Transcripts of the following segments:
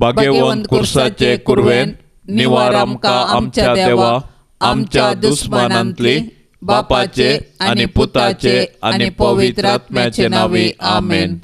भाग्यवंत कुर्साचे कुरवेन निवार आमकां आमच्या देवा आमच्या दुस्मानांतली बापाचे आनी पुताचे आनी पवित्र आत्म्याचे नांवे आमेन.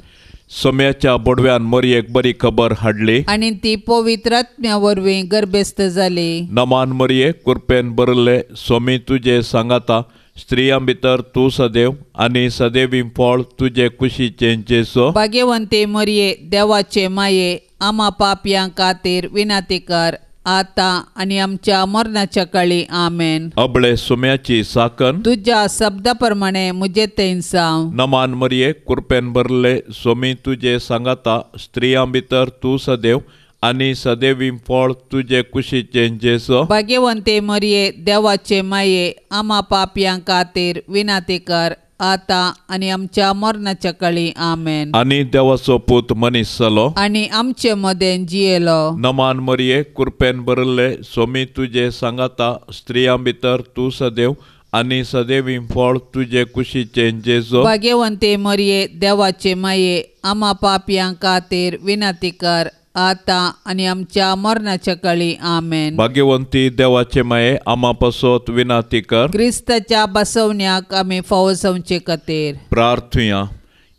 सोम्याच्या बोडव्यान मरयेक बरी खबर हाडली आनी ती पवित्र आत्म्या वरवीं गर्भस्थ जाली. नमान मरये कुरपेन भरले सोमी तुजे सांगाता स्त्रियां भितर तूं सदैव आनी सदैवी फळ तुजे कुशीचें जेजू. भाग्यवंते मरये देवाचे माये आमा पापयां खातीर विनंती कर आतां आनी आमच्या मरणाच्या काळी आमेन. अबळे सुम्याची साकन तुज्या शब्दा प्रमाणे म्हजे थंय जावं. नमान मरये कुरपेन भरले सोमी तुजे सांगाता स्त्रियां भितर तूं सदैव आनी सदैवी फळ तुजे कुशीचें जेजू. भाग्यवंते मरये देवाचे माये आमा पापयां खातीर विनंती कर आतां आनी आमच्या मरणाच्या काळी आमेन. आनी देवाचो पूत मनीस जालो आनी आमचे मदें जियेलो. नमान मरये कुरपेन भरले सोमी तुजे सांगाता स्त्रियां भितर तूं सदैव आनी सदैवी फळ तुजे कुशीचें जेजू. भाग्यवंते मरये देवाचे माये आमा पापयां खातीर विनंती कर आतां आनी आमच्या मरणाच्या काळी आमेन. भाग्यवंती देवाचे माये आमा पासत विनंती कर. क्रिस्ताच्या बसवण्याक आमी फावो जावचे खातीर प्रार्थुया.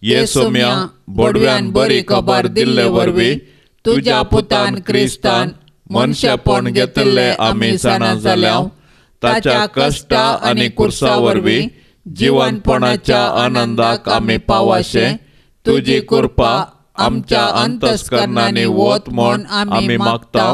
ये सोम्या बोडव्यान बरी खबर दिल्ले वरवीं तुज्या पुतान क्रिस्तान मनशापण घेतिल्ले आमी जाणा जाल्या. ताच्या कश्टा आनी कुर्सा वरवीं जिवनपणाच्या आनंदाक आमी पावाशे तुजी कृपा आमच्या अंतस्करणांनी वत म्हूण आमी मागता.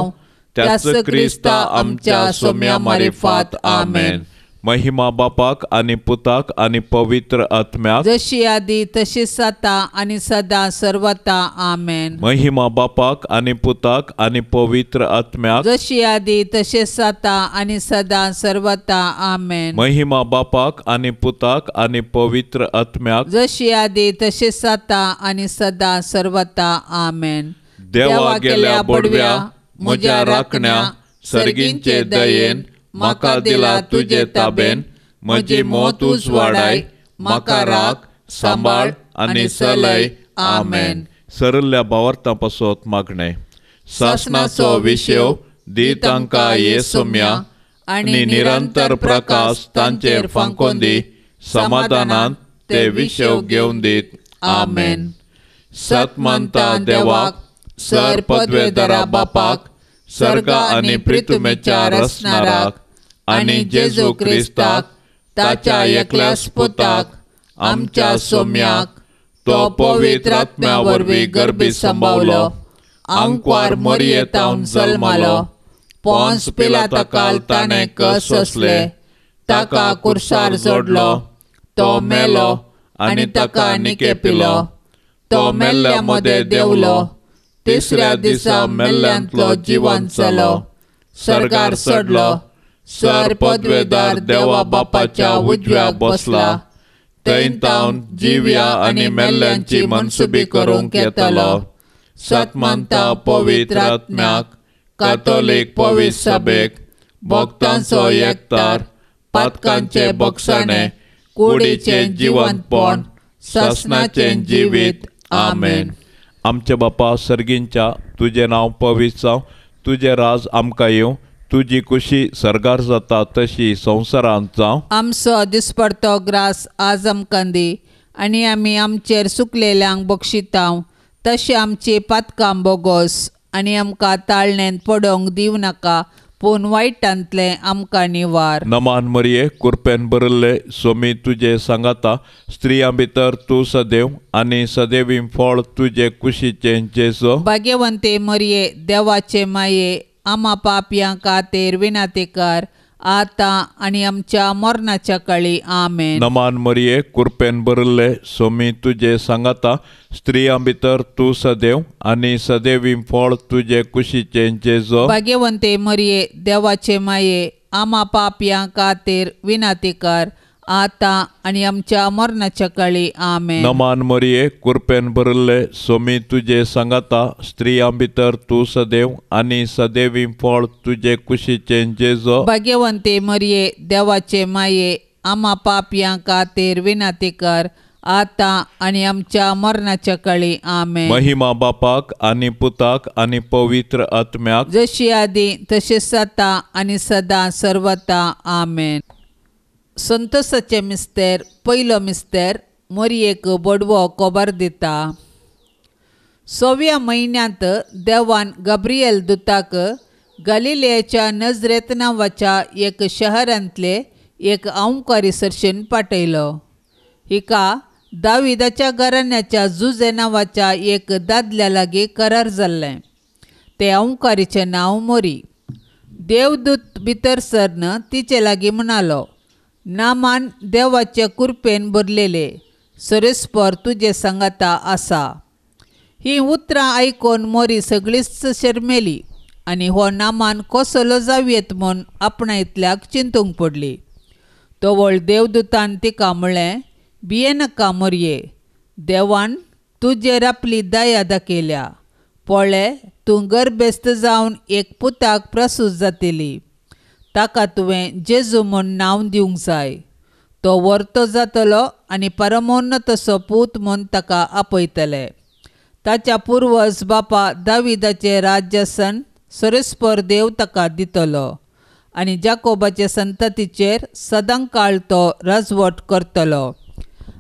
त्याच क्रिस्ता आमच्या सोम्या मारिफात आमेन. महिमा बापाक आनी पुताक आनी पवित्र आत्म्याक जशी आदी तशी सता आनी सदा सर्वता आमेन. महिमा बापाक आनी पुताक आनी पवित्र आत्म्याक जशी आदी तशी सता आनी सदा सर्वता आमेन. महिमा बापाक आनी पुताक आनी पवित्र आत्म्याक जशी आदी तशी सता आनी सदा सर्वता आमेन. देवा गेल्या बडव्या म्हज्या राखण्या सर्गींचे दयेन म्हाका दिला तुजे ताबेन म्हजी मौत उजवाडाय म्हाका राख सांबाळ आनी चलय आमेन. सरल्या भावार्थां पासत मागणें. सासणाचो विशेव दी तांकां ये सोम्या आनी निरंतर प्रकाश तांचेर फांकोन दी समाधानान ते विशेव घेवन दीत आमेन. सत मानता देवाक सर पदवेदारा बापाक सर्गा आनी प्रितुमेच्या रसनाराक आनी जेजू क्रिस्ताक ताच्या एकल्याच पुताक आमच्या सोम्याक तो पवित्र आत्म्या वरवीं गर्भी संभावलो आंकवार मरयेतावन जल्मालो पोंस पिलाता ताणें कस सोंसले ताका कुर्सार जोडलो तो मेलो आनी ताका निकेपिलो तो मेल्ल्या मदें देंवलो तिसऱ्या दिसा मेल्ल्यांतलो जिवन जालो सर्गार चडलो सर पदवेदार देवा बापाच्या उजव्याक बसला थंय तावन जिव्या आनी मेल्ल्यांची मनसुबी करूंक येतलो. सत मानता पवित्र आत्म्याक कातोलीक पवित्र सभेक भक्तांचो एकतार पातकांचे बक्षाणे कुडीचें जिवनपण सासणाचें जिवीत आमेन. आमच्या बापा सर्गींच्या तुजें नांव पवित्र जावं तुजें राज आमकां येवं तुजी कुशी सर्गार जाता तशी संवसारांत जावं. आमचो दिसपडतो ग्रास आज आमकां दी आनी आमी आमचेर सुकलेल्यांक बक्षितांव तशें आमची पातकां बोगोस आनी आमकां ताळणेंत पडोवंक दिवं नाका पूण वायटांतलें आमकां निवार. नमान मरये कुरपेन भरिल्ले सोमी तुजे सांगाता स्त्रियां भितर तूं सदैव आनी सदैवी फळ तुजे कुशीचें जेजू. भाग्यवंते मरये देवाचे माये आमा पापयां खातीर विनंती कर आतां आनी आमच्या मरणाच्या काळी आमेन. नमान मरये कुरपेन भरिल्ले सोमी तुजे सांगाता स्त्रियां भितर तूं सदैव आनी सदैवी फळ तुजे कुशीचें जेजू. भाग्यवंते मरये देवाचे माये आमा पापयां खातीर विनंती कर आतां आनी आमच्या मरणाच्या काळी आमेन. नमान मरये कुरपेन भरिल्ले सोमी तुजे सांगाता स्त्रियां भितर तूं सदैव आनी सदैवी फळ तुजे कुशीचें जेजू. भाग्यवंते मरये देवाचे माये आमा पापयां खातीर विनंती कर आतां आनी आमच्या मरणाच्या काळी. आमेन. महिमा बापाक आनी पुताक आनी पवित्र आत्म्याक, जशी आदी तशेंच आतां आनी सदां सर्वता. आमेन. संतोसाचे मिस्तेर. पयलो मिस्तेर मोरयेक बोडवो कोबर दिता. 6व्या म्हयन्यांत देवान गब्रियल दुताक गलिलेच्या नजरेत नांवाच्या एक शहरांतले एक अंवकारी सरशेन पाठयलो. हिका दाविदाच्या घराण्याच्या जुजे नांवाच्या एक दादल्या लागीं करार जाल्लें. ते अंवकारीचें नांव मोरी. देवदूत भितर सरन तिचे लागीं म्हणालो, नामान देवाचे कुरपेन भरलेले, सरेस्पर तुजे सांगाता आसा. ही उतरां आयकून मोरी सगळीच शर्मेली आनी हो नामान कसलो जावयेत म्हूण आपणायतल्याक चिंतूंक पडली. तवळ देवदूतान तिका म्हळें, भियेनाका मोरये, देवान तुजेर आपली दया दाखयल्या. पळय, तूं गर्भेस्त जावन एक पुताक प्रसूत जातली. ताका तुवें जेजू म्हूण नांव दिवंक जाय. तो व्हरतो जातलो आनी परमोन्नतसो पूत म्हूण ताका आपयतले. ताच्या पुर्वज बापा दाविदाचें राज्यासन सरेस्पर देव ताका दितलो आनी जाकोबाचे संततीचेर सदांकाळ तो राजवट करतलो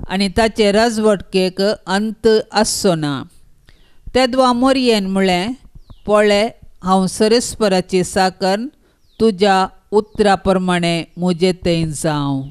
आनी ताचे राजवटकेक अंत आसचो ना. तेदवा मोरयेन म्हळें, पळय, हांव सरेस्पराची साकन, तुज्या उतरा प्रमाणे म्हजे थंय जावं.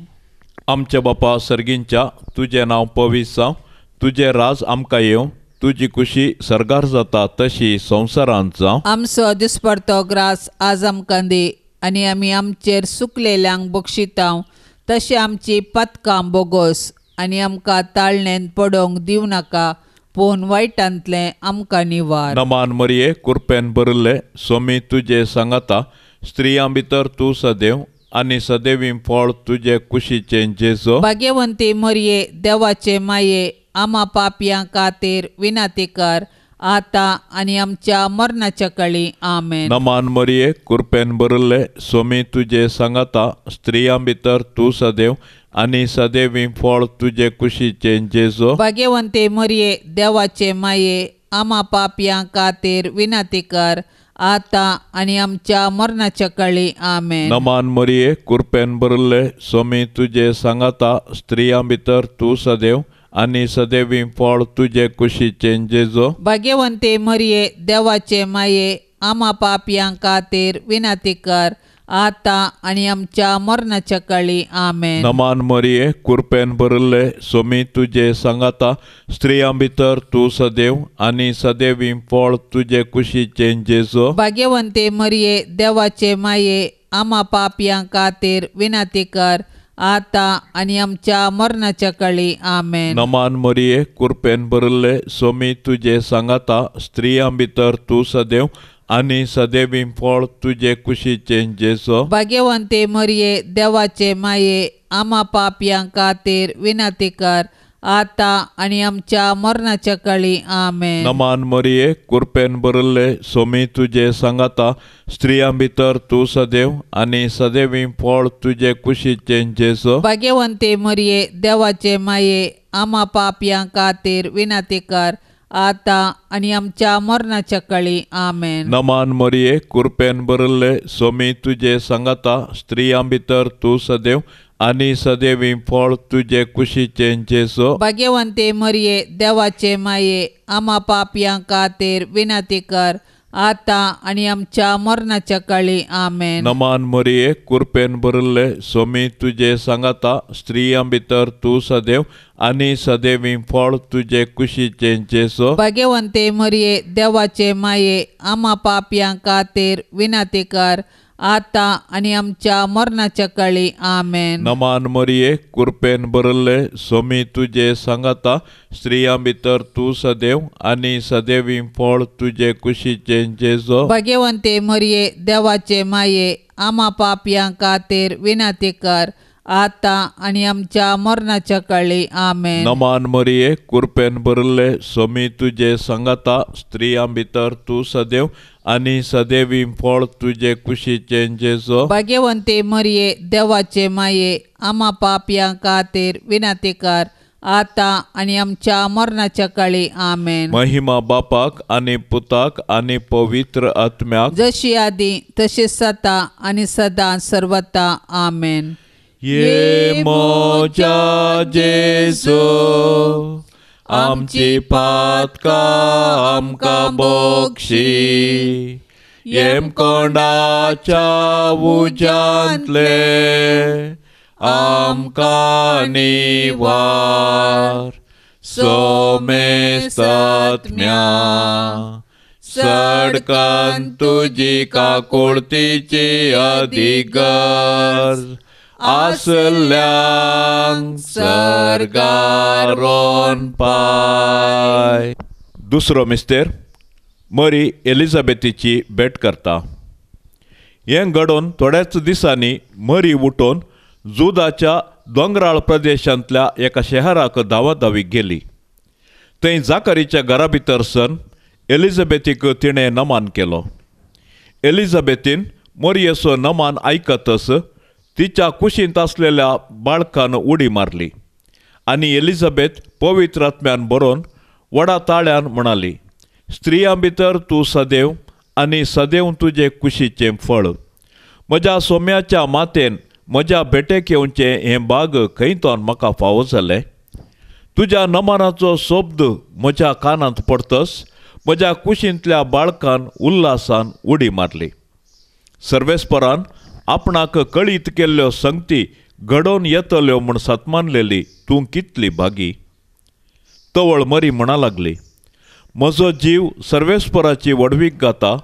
आमच्या बापा सर्गींच्या, तुजें नांव पवित्र जावं, तुजें राज आमकां येवं, तुजी खुशी सर्गार जाता तशी संवसारांत जावं. आमचो दिसपडतो ग्रास आज आमकां दी आनी आमी आमचेर सुकलेल्यांक बक्षितांव तशें आमची पातकां बोगोस आनी आमकां ताळणेन पडोवंक दिवं नाका, पूण वायटांतलें आमकां निवार. नमान मरिये, कुरपेन भरिल्ले, स्वामी तुजे सांगाता, स्त्रियां भितर तूं सदैव आनी सदैवी फळ तुजे कुशीचें जेजू. भाग्यवंती मरिये, देवाचे माये, आमा पापयां खातीर विनंती कर, आतां आनी आमच्या मरणाच्या काळी. आमेन. नमान मरिये, कुरपेन भरिल्ले, स्वामी तुजे सांगाता, स्त्रियां भितर तूं सदैव आनी सदैवी फळ तुजे कुशीचें जेजू. भाग्यवंती मरिये, देवाचे माये, आमा पापयां खातीर विनंती कर, आतां आनी आमच्या मरणाच्या काळी. आमेन. नमान मरिये, कुरपेन भरिल्ले, स्वामी तुजे सांगाता, स्त्रियां भितर तूं सदैव आनी सदैवी फळ तुजे कुशीचें जेजू. भाग्यवंती मरिये, देवाचे माये, आमा पापयां खातीर विनंती कर, आतां आनी आमच्या मरणाच्या काळी. आमेन. नमान मरिये, कुरपेन भरिल्ले, स्वामी तुजे सांगाता, स्त्रियां भितर तूं सदैव आनी सदैवी फळ तुजे कुशीचें जेजू. भाग्यवंती मरिये, देवाचे माये, आमा पापयां खातीर विनंती कर, आतां आनी आमच्या मरणाच्या काळी. आमेन. नमान मरिये, कुरपेन भरिल्ले, स्वामी तुजे सांगाता, स्त्रियां भितर तूं सदैव आनी सदैवी फळ तुजे कुशीचें जेजू. भाग्यवंती मरिये, देवाचे माये, आमा पापयां खातीर विनंती कर, आतां आनी आमच्या मरणाच्या काळी. आमेन. नमान मरिये, कुरपेन भरिल्ले, स्वामी तुजे सांगाता, स्त्रियां भितर तूं सदैव आनी सदैवी फळ तुजे कुशीचें जेजू. भाग्यवंती मरिये, देवाचे माये, आमा पापयां खातीर विनंती कर, आतां आनी आमच्या मरणाच्या काळी. आमेन. नमान मरिये, कुरपेन भरिल्ले, स्वामी तुजे सांगाता, स्त्रियां भितर तूं सदैव आनी सदैवी फळ तुजे कुशीचें जेजू. भाग्यवंती मरिये, देवाचे माये, आमा पापयां खातीर विनंती कर, आतां आनी आमच्या मरणाच्या काळी. आमेन. नमान मरिये, कुरपेन भरिल्ले, स्वामी तुजे सांगाता, स्त्रियां भितर तूं सदैव आनी सदैवी फळ तुजे कुशीचें जेजू. भाग्यवंती मरिये, देवाचे माये, आमा पापयां खातीर विनंती कर, आतां आनी आमच्या मरणाच्या काळी. आमेन. नमान मरिये, कुरपेन भरिल्ले, स्वामी तुजे सांगाता, स्त्रियां भितर तूं सदैव आनी सदैवी फळ तुजे कुशीचें जेजू. भाग्यवंती मरिये, देवाचे माये, आमा पापयां खातीर विनंती कर, आतां आनी आमच्या मरणाच्या काळी. आमेन. नमान मरिये, कुरपेन भरिल्ले, स्वामी तुजे सांगाता, स्त्रियां भितर तूं सदैव आनी सदैवी फळ तुजे कुशीचें जेजू. भाग्यवंती मरिये, देवाचे माये, आमा पापयां खातीर विनंती कर, आतां आनी आमच्या मरणाच्या काळी. आमेन. महिमा बापाक आनी पुताक आनी पवित्र आत्म्याक, जशी आदी तशी सता आनी सदां सर्वता. आमेन. ये म्हज्या जेजू, आमची पातकां आमकां बक्षी, येमकोंडाच्या उज्यांतले आमकां निवार. सोमेस्तात्म्या सडकान तुजी काकुळतीची अधिकार आसल्यांक सर्गारोन पाय. दुसरो मिस्तेर मरी एलिझाबेथीची भेट करता. हें घडोवन थोड्याच दिसांनी मरी उठोवन जुदाच्या दोंगराळ प्रदेशांतल्या एका शहराक धांवाधावी गेली. थंय जाकारीच्या घरा भितर सन एलिझाबेथीक तिणें नमान केलो. एलिझाबेथीन मरयेचो नमान आयकतच तिच्या कुशींत आसलेल्या बाळकान उडी मारली आनी एलिझाबेथ पवित्र आत्म्यान बरोवन व्हडा ताळ्यान म्हणाली, स्त्रियां भितर तूं सदैव आनी सदैव तुजे कुशीचें फळ. म्हज्या सोम्याच्या मातेन म्हज्या भेटेक येवचें हें बाग खंय तोन म्हाका फावो जालें. तुज्या नमनाचो शब्द म्हज्या कानांत पडतच म्हज्या कुशींतल्या बाळकान उल्हासान उडी मारली. सर्वेस्परान आपणाक कळीत केल्ल्यो संगती घडोवन येतल्यो म्हूण सतमानलेली तूं कितली भागी. तवळ मरी म्हणा लागली, म्हजो जीव सर्वेस्पराची व्हडवीक गाता,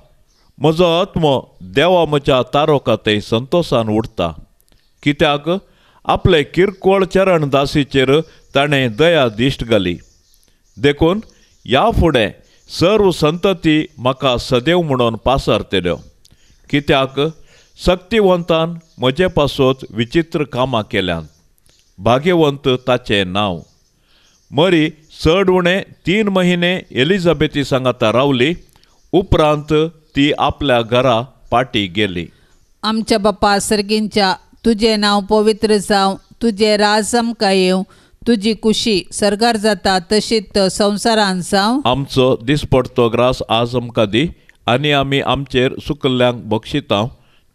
म्हजो आत्मो देवा म्हज्या तारोका थंय संतोशान उडटा. कित्याक आपले किरकोळ चरण दासीचेर ताणें दया दिश्ट घाली. देखून ह्या फुडें सर्व संतती म्हाका सदैव म्हणून पासारतल्यो. कित्याक शक्तिवंतान म्हजे पासत विचित्र कामां केल्यांत, भाग्यवंत ताचें नांव. मरी चड उणें 3 महिने एलिझाबेथी सांगाता रावली. उपरांत ती आपल्या घरा पाटी गेली. आमच्या बापा सर्गींच्या, तुजें नांव पवित्र जावं, तुजें राज आमकां येवं, तुजी कुशी सर्गार जाता तशीच संवसारान जावं. आमचो दिसपडतो ग्रास आज आमकां दी आनी आमी आमचेर सुकल्ल्यांक बक्षिता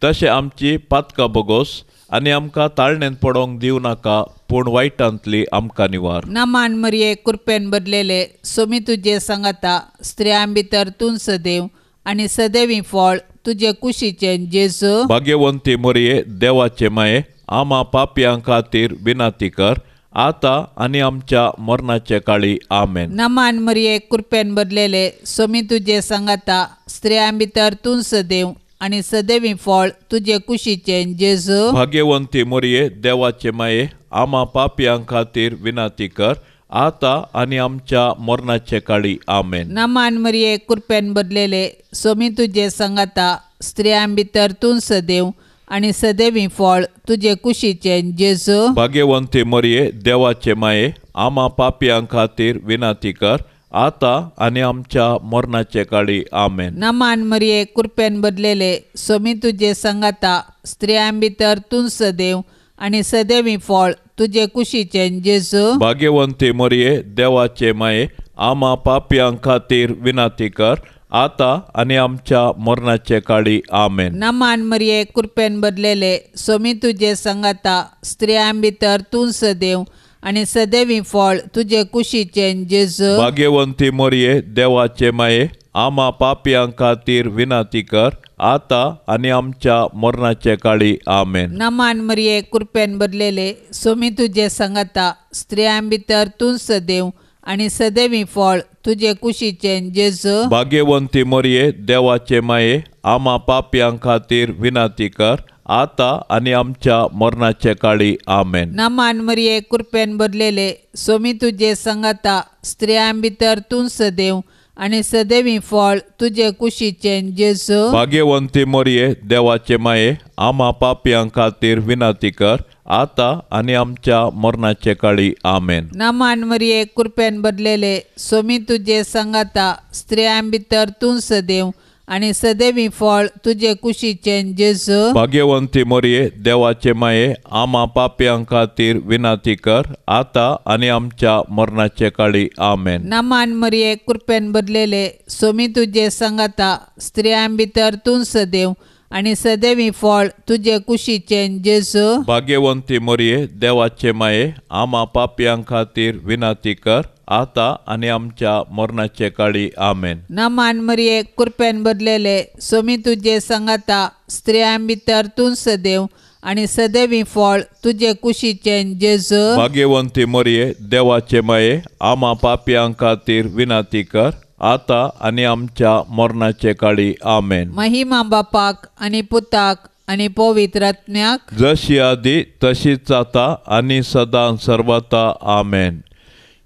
तशें आमची पातकां बोगोस आनी आमकां ताळणेंत पडोवंक दिवं नाका, पूण वायटांतली आमकां निवार. नमान मरये कृपेन भरलेले, सोमी तुजे सांगाता, स्त्रियां भितर तूं सदैव आनी सदैवी फळ तुजे कुशीचें जेजू. भाग्यवंती मरये देवाचे माये, आमा पापयां खातीर विनंती कर आतां आनी आमच्या मरणाचे काळी. आमेन. नमान मरये कृपेन भरलेले, सोमी तुजे सांगाता, स्त्रियां भितर तूं सदैव आनी सदैवी फळ तुजे कुशीचें जेजू. भाग्यवंती मरये देवाचे माये, आमा पापयां खातीर विनंती कर आतां आनी आमच्या मरणाचे काळी. आमेन. नमान मरये कृपेन भरलेले, सोमी तुजे सांगाता, स्त्रियां भितर तूं सदैव आनी सदैवी फळ तुजे कुशीचें जेजू. भाग्यवंती मरये देवाचे माये, आमा पापयां खातीर विनंती कर आतां आनी आमच्या मरणाचे काळी. आमेन. नमान मरये कृपेन भरलेले, सोमी तुजे सांगाता, स्त्रियां भितर तूं सदैव आनी सदैवी फळ तुजे कुशीचें जेजू. भाग्यवंती मरये देवाचे माये, आमा पापयां खातीर विनंती कर आतां आनी आमच्या मरणाचे काळी. आमेन. नमान मरये कृपेन भरलेले, सोमी तुजे सांगाता, स्त्रियां भितर तूं सदैव आनी सदैवी फळ तुजे कुशीचें जेजू. भाग्यवंती मरये देवाचे माये, आमा पापयां खातीर विनंती कर आतां आनी आमच्या मरणाचे काळी. आमेन. नमान मरये कृपेन भरलेले, सोमी तुजे सांगाता, स्त्रियां भितर तूं सदैव आनी सदैवी फळ तुजे कुशीचें जेजू. भाग्यवंती मरये देवाचे माये, आमा पापयां खातीर विनंती कर आतां आनी आमच्या मरणाचे काळी. आमेन. नमान मरये कृपेन भरलेले, सोमी तुजे सांगाता, स्त्रियां भितर तूं सदैव आनी सदैवी फळ तुजे कुशीचें जेजू. भाग्यवंती मरये देवाचे माये, आमा पापयां खातीर विनंती कर आतां आनी आमच्या मरणाचे काळी. आमेन. नमान मरये कृपेन भरलेले, सोमी तुजे सांगाता, स्त्रियां भितर तूं सदैव आनी सदैवी फळ तुजे कुशीचें जेजू. भाग्यवंती मरिये देवाचे माये आमा पापयां खातीर विनंती कर आतां आनी आमच्या मरणाचे काळी. आमेन. नमान मरिये कृपेन भरलेले सोमी तुजे सांगाता स्त्रियां भितर तूं सदैव आनी सदैवी फळ तुजे कुशीचें जेजू. भाग्यवंती मरिये देवाचे माये आमा पापयां खातीर विनंती कर आतां आनी आमच्या मरणाचे काळी. आमेन. नमान मरिये कृपेन भरलेले सोमी तुजे सांगाता स्त्रियां भितर तूं सदैव आनी सदैवी फळ तुजे कुशीचें जेजू. भाग्यवंती मरिये देवाचे माये आमा पापयां खातीर विनंती कर आतां आनी आमच्या मरणाचे काळी. आमेन. महिमा बापाक आनी पुताक आनी पवित्र आत्म्याक, जशी आदी तशीच आतां आनी सदां सर्वता. आमेन.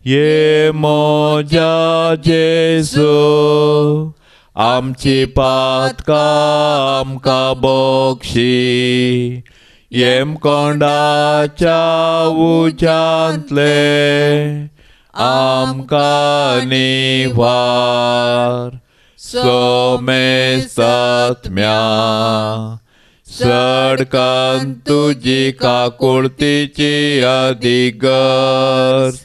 ये म्हज्या जेजू आमची पातकां आमकां बक्षी, येमकोंडाच्या उज्यांतले आमकां निवार. सोमेस्तात्म्या सडकान तुजी काकुळतीची अधिगर्ज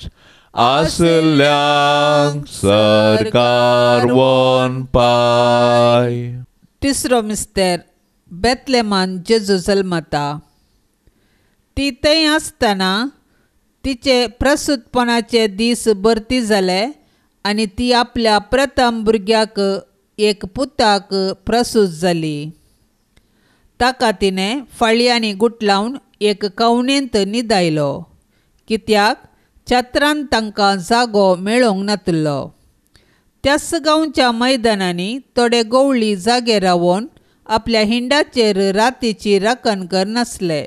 आसल्यांक सरकार वन पाय. तिसरो मिस्तेर बेतलेमान जेजू जल्मता. ती थंय आसतना तिचे प्रसूतपणाचे दीस भरती जाले आनी ती आपल्या प्रथम भुरग्याक एक पुताक प्रसूत जाली. ताका तिणें फाळयांनी गुटलावन एक कवणेंत न्हिदायलो, कित्याक छत्रान तांकां जागो मेळोंक नातिल्लो. त्याच गांवच्या मैदानांनी थोडे गवळी जागे रावन आपल्या हिंडाचेर रातीची राखण करनासले.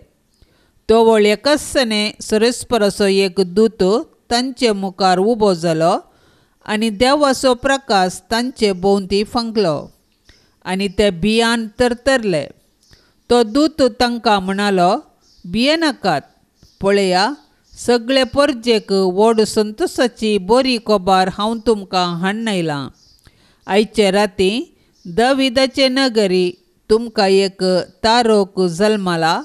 तवळ एकसने सरस्पराचो एक दूत तांचे मुखार उबो जालो आनी देवाचो प्रकाश तांचे भोंवती फांकलो आनी ते भियान तरतरले. तो दूत तांकां म्हणालो, भियेनाकात, पळया सगळे परजेक व्हड संतोशाची बरी खबर हांव तुमकां हाडून आयलां. आयचे राती दाविदाचे नगरी तुमकां एक तारोक जल्मला,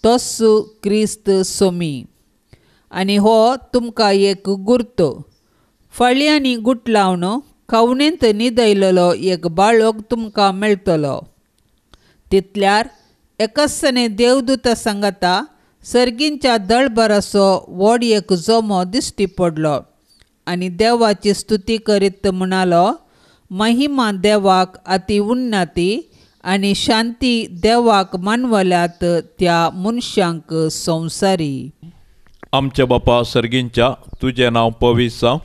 तोच क्रिस्त सोमी. आनी हो तुमकां एक गुर्त, फाळयांनी गुटलावन खावणेंत न्हिदयलेलो एक बाळक तुमकां मेळटलो. तितल्यार एकसने देवदूता सांगाता सर्गींच्या दळभराचो व्हड एक जमो दिश्टी पडलो आनी देवाची स्तुती करीत म्हणालो, महिमा देवाक अति उन्नती आनी शांती देवाक मानवल्यात त्या मनशांक संवसारी. आमच्या बापा सर्गींच्या तुजें नांव पवित्र जावं,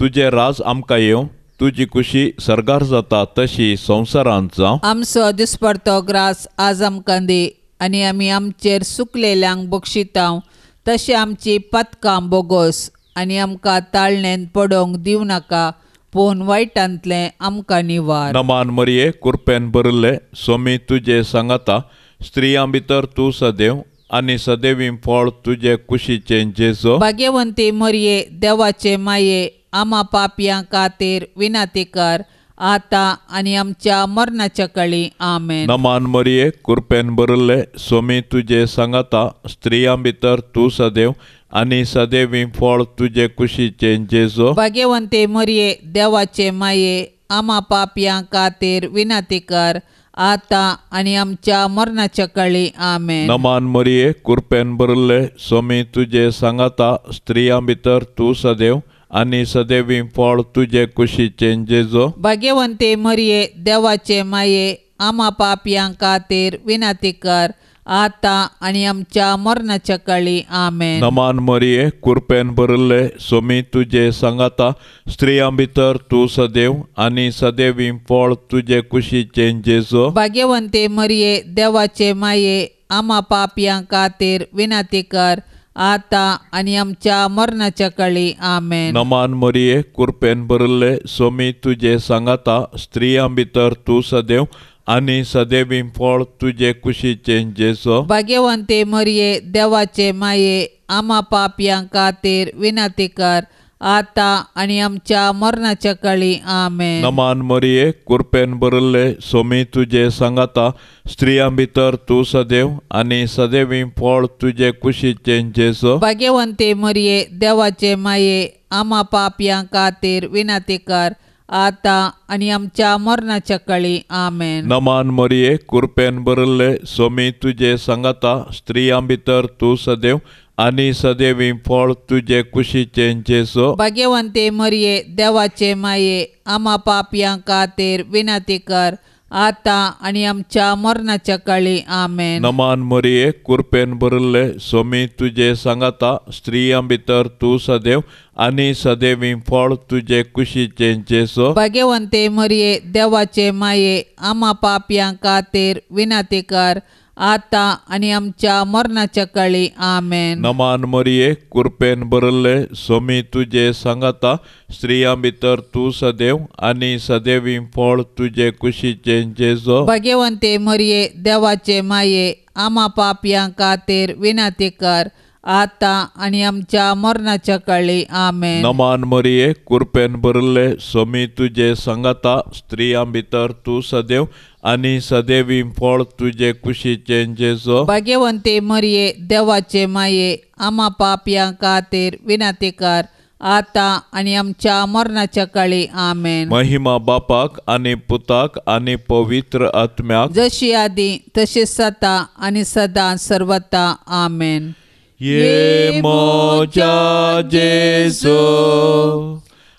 तुजें राज आमकां येवं, तुजी खुशी सर्गार जाता तशी संवसारांत जावं. आमचो दिसपडतो ग्रास आज आमकां दी आनी आमी आमचेर सुकलेल्यांक बक्षितांव तशें आमची पातकां बोगोस आनी आमकां ताळणेंत पडोवंक दिवं नाका, पूण वायटांतलें आमकां निवार. नमान मरिये कुरपेन भरिल्ले सोमी तुजे सांगाता, स्त्रियां भितर तूं सदैव आनी सदैवी फळ तुजे कुशीचें जेजू. भाग्यवंती मरिये देवाचे माये आमा पापयां खातीर विनंती कर आतां आनी आमच्या मरणाच्या काळी. आमेन. नमान मरिये कुरपेन भरिल्ले सोमी तुजे सांगाता, स्त्रियां भितर तूं सदैव आनी सदैवी फळ तुजे कुशीचें जेजू. भाग्यवंती मरिये देवाचे माये आमा पापयां खातीर विनंती कर आतां आनी आमच्या मरणाच्या काळी. आमेन. नमान मरिये कुरपेन भरिल्ले सोमी तुजे सांगाता, स्त्रियां भितर तूं सदैव आनी सदैवी फळ तुजे कुशीचें जेजू. भाग्यवंती मरिये देवाचे माये आमा पापयां खातीर विनंती कर आतां आनी आमच्या मरणाच्या काळी. आमेन. नमान मरिये कुरपेन भरिल्ले सोमी तुजे सांगाता, स्त्रियां भितर तूं सदैव आनी सदैवी फळ तुजे कुशीचें जेजू. भाग्यवंती मरिये देवाचे माये आमा पापयां खातीर विनंती कर आतां आनी आमच्या मरणाच्या काळी. आमेन. नमान मरिये कुरपेन भरिल्ले सोमी तुजे सांगाता, स्त्रियां भितर तूं सदैव आनी सदैवी फळ तुजे कुशीचें जेजू. भाग्यवंती मरिये देवाचे माये आमा पापयां खातीर विनंती कर आतां आनी आमच्या मरणाच्या काळी. आमेन. नमान मरिये, कृपेन भरिल्ले, सोमी तुजे सांगाता, स्त्रियां भितर तूं सदैव आनी सदैवी फळ तुजे कुशीचें जेजू. भाग्यवंती मरिये, देवाचे माये, आमा पापयां खातीर विनंती कर, आतां आनी आमच्या मरणाच्या काळी. आमेन. नमान मरिये, कृपेन भरिल्ले, सोमी तुजे सांगाता, स्त्रियां भितर तूं सदैव आनी सदैवी फळ तुजे कुशीचें जेजू. भाग्यवंती मरिये, देवाचे माये, आमा पापयां खातीर विनंती कर, आतां आनी आमच्या मरणाच्या काळी. आमेन. नमान मरिये, कृपेन भरिल्ले, सोमी तुजे सांगाता, स्त्रियां भितर तूं सदैव आनी सदैवी फळ तुजे कुशीचें जेजू. भाग्यवंती मरिये, देवाचे माये, आमा पापयां खातीर विनंती कर, आतां आनी आमच्या मरणाच्या काळी. आमेन. नमान मरिये, कृपेन भरिल्ले, सोमी तुजे सांगाता, स्त्रियां भितर तूं सदैव आनी सदैवी फळ तुजे कुशीचें जेजू. भाग्यवंती मरिये, देवाचे माये, आमा पापयां खातीर विनंती कर, आतां आनी आमच्या मरणाच्या काळी. आमेन. नमान मरिये, कृपेन भरिल्ले, सोमी तुजे सांगाता, स्त्रियां भितर तूं सदैव आनी सदैवी फळ तुजे कुशीचें जेजू. भाग्यवंती मरिये, देवाचे माये, आमा पापयां खातीर विनंती कर, आतां आनी आमच्या मरणाच्या काळी. आमेन. महिमा बापाक आनी पुताक आनी पवित्र आत्म्याक, जशी आदी तशी सता आनी सदां सर्वता. आमेन. ये म्हज्या जेजू,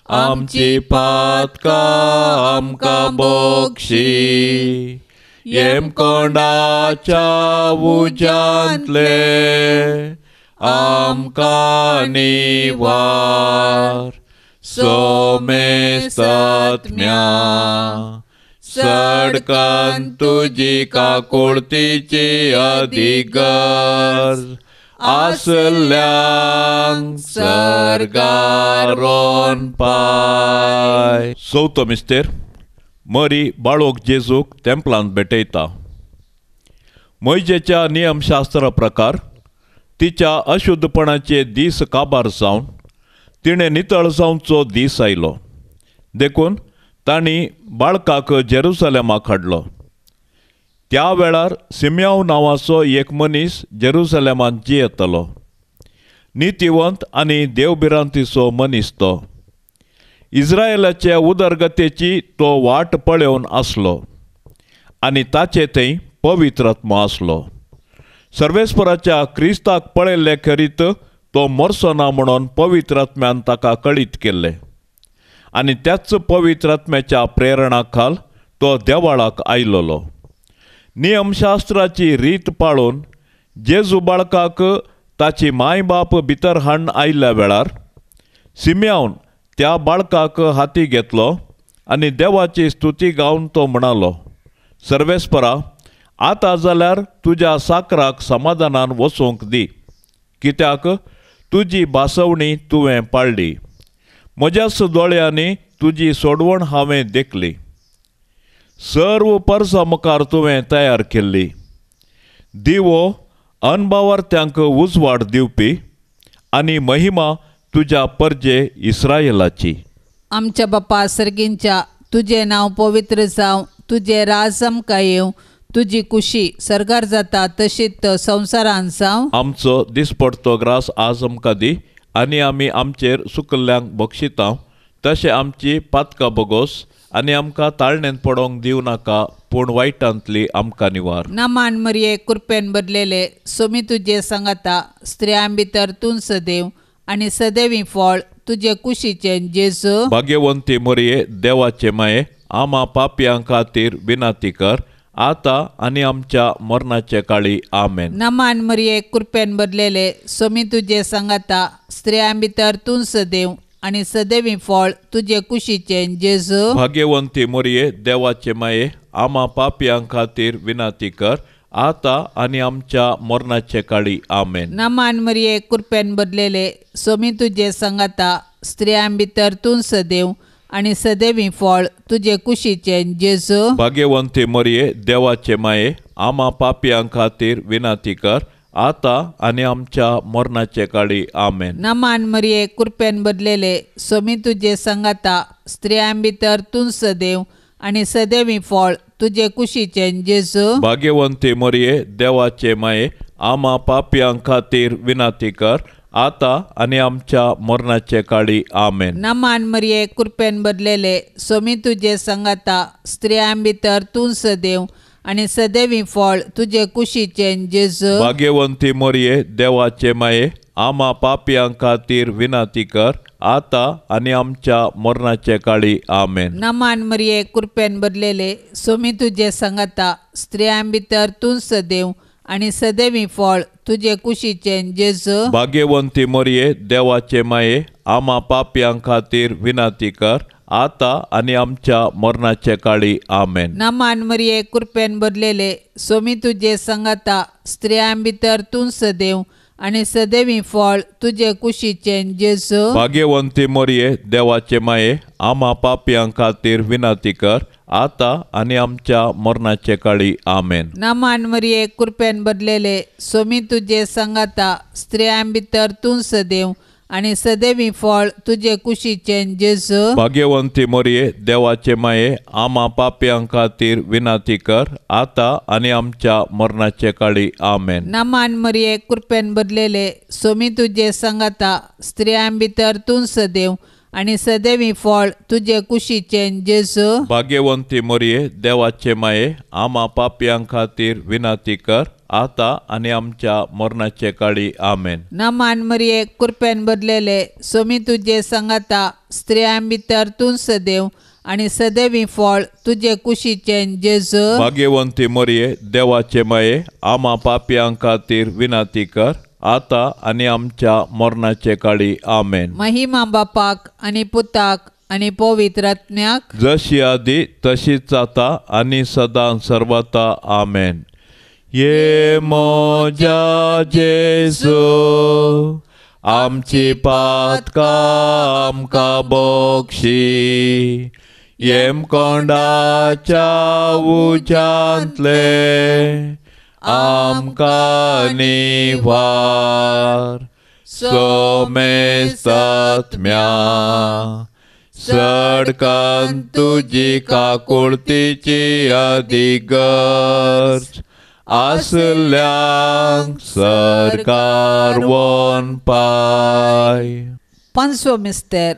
आमची पातकां आमकां बक्षी, येमकोंडाच्या उज्यांतले आमकां निवार, सोमेस्तात्म्या सडकान तुजी काकुळतीची अधिगर्ज आसल्यांक सर्गारोन पाय. चवथो मिस्तेर. मरी बाळोक जेजूक तेंपलांत भेटयता. मोयजेच्या नियमशास्त्रा प्रकार तिच्या अशुद्धपणाचे दीस काबार जावन तिणें नितळ जावचो दीस आयलो, देखून तांणी बाळकाक जेरुसलेमाक हाडलो. त्या वेळार सिम्याव नांवाचो एक मनीस जेरुसलेमांत जियेतालो. नितीवंत आनी देवभिरांतीचो मनीस तो. इस्रायलाचे उदरगतेची तो वाट पळोवन आसलो आनी ताचे थंय पवित्र आत्मो आसलो. सर्वेस्पराच्या क्रिस्ताक पळयल्ले खेरीत तो मरचो ना म्हणून पवित्र आत्म्यान ताका कळीत केल्लें आनी त्याच पवित्र आत्म्याच्या प्रेरणा खाल तो देवाळाक आयलोलो. नियमशास्त्राची रीत पाळून जेजू बाळकाक ताची माय बाप भितर हाडून आयिल्ल्या वेळार सिम्यावन त्या बाळकाक हाती घेतलो आनी देवाची स्तुती गावन तो म्हणालो, सर्वेस्परा, आतां जाल्यार तुज्या साकराक समाधानान वचूंक दी, कित्याक तुजी भासवणी तुवें पाळ्ळी, म्हज्याच दोळ्यांनी तुजी सोडवण हांवें देखली, सर्व परसा मुखार तुवें तयार केल्ली, दिवो अनबावार्थ्यांक उजवाड दिवपी आनी महिमा तुज्या परजे इस्रायलाची. आमच्या बापा सर्गींच्या, तुजें नांव पवित्र जावं, तुजें राज आमकां येवं, तुजी कुशी सर्गार जाता तशीच संवसारान जावं. आमचो दिसपडतो ग्रास आज आमकां दी आनी आमी आमचेर सुकल्ल्यांक बक्षिता तशें आमची पातकां बोगोस आनी आमकां ताळणेंत पडोंक दिवं नाका, पूण वायटांतली आमकां निवार. नमान मरिये, कृपेन भरलेले, सोमी तुजे सांगाता, स्त्रियां भितर तूं सदैव आनी सदैवी फळ तुजे कुशीचें जेजू. भाग्यवंती मरिये, देवाचे माये, आमा पापयां खातीर विनंती कर, आतां आनी आमच्या मरणाचे काळी. आमेन. नमान मरिये, कृपेन भरलेले, सोमी तुजे सांगाता, स्त्रियां भितर तूं सदैव आनी सदैवी फळ तुजे कुशीचें जेजू. भाग्यवंती मरिये, देवाचे माये, आमा पापयां खातीर विनंती कर, आतां आनी आमच्या मरणाचे काळी. आमेन. नमान मरिये, कृपेन भरलेले, सोमी तुजे सांगाता, स्त्रियां भितर तूं सदैव आनी सदैवी फळ तुजे कुशीचें जेजू. भाग्यवंती मरिये, देवाचे माये, आमा पापयां खातीर विनंती कर, आतां आनी आमच्या मरणाचे काळी. आमेन. नमान मरिये, कृपेन भरलेले, स्वामी तुजे संगाता, स्त्रियां भितर तूं सदैव आनी सदैवी फळ तुजे कुशीचें जेजू. भाग्यवंती मरिये, देवाचे माये, आमा पापयां खातीर विनंती कर, आतां आनी आमच्या मरणाचे काळी. आमेन. नमान मरिये, कृपेन भरलेले, स्वामी तुजे संगाता, स्त्रियां भितर तूं सदैव आनी सदैवी फळ तुजे कुशीचें जेजू. भाग्यवंती मरिये, देवाचे माये, आमा पापयां खातीर विनंती कर, आतां आनी आमच्या मरणाचे काळी. आमेन. नमान मरिये, कृपेन भरलेले, स्वामी तुजे संगाता, स्त्रियां भितर तूं सदैव आनी सदैवी फळ तुजे कुशीचें जेजू. भाग्यवंती मरिये, देवाचे माये, आमा पापयां खातीर विनंती कर, आतां आनी आमच्या मरणाचे काळी. आमेन. नमान मरिये, कृपेन भरलेले, स्वामी तुजे संगाता, स्त्रियां भितर तूं सदैव आनी सदैवी फळ तुजे कुशीचें जेजू. भाग्यवंती मरिये, देवाचे माये, आमा पापयां खातीर विनंती कर, आतां आनी आमच्या मरणाचे काळी. आमेन. नमान मरिये, कृपेन भरलेले, स्वामी तुजे संगाता, स्त्रियां भितर तूं सदैव आनी सदैवी फळ तुजे कुशीचें जेजू. भाग्यवंती मरिये, देवाचे माये, आमा पापयां खातीर विनंती कर, आतां आनी आमच्या मरणाचे काळी. आमेन. नमान मरिये, कृपेन भरलेले, स्वामी तुजे संगाता, स्त्रियां भितर तूं सदैव आनी सदैवी फळ तुजे कुशीचें जेजू. भाग्यवंती मरिये, देवाचे माये, आमा पापयां खातीर विनंती कर, आतां आनी आमच्या मरणाचे काळी. आमेन. नमान मरिये, कृपेन भरलेले, स्वामी तुजे संगाता, स्त्रियां भितर तूं सदैव आनी सदैवी फळ तुजे कुशीचें जेजू. भाग्यवंती मरिये, देवाचे माये, आमा पापयां खातीर विनंती कर, आतां आनी आमच्या मरणाचे काळी. आमेन. महिमा बापाक आनी पुताक आनी पवित्र आत्म्याक, जशी आदी तशीच आतां आनी सदां सर्वता. आमेन. ये म्हज्या जेजू, आमची पातकां आमकां बक्षी, येमकोंडाच्या उज्यांतले आमकां निवार. सोमेस्तात्म्या, सडकान तुजी काकुळतीची अदिगर्ज आसल्यांक सरकार वन पाय. पांचवो मिस्तेर,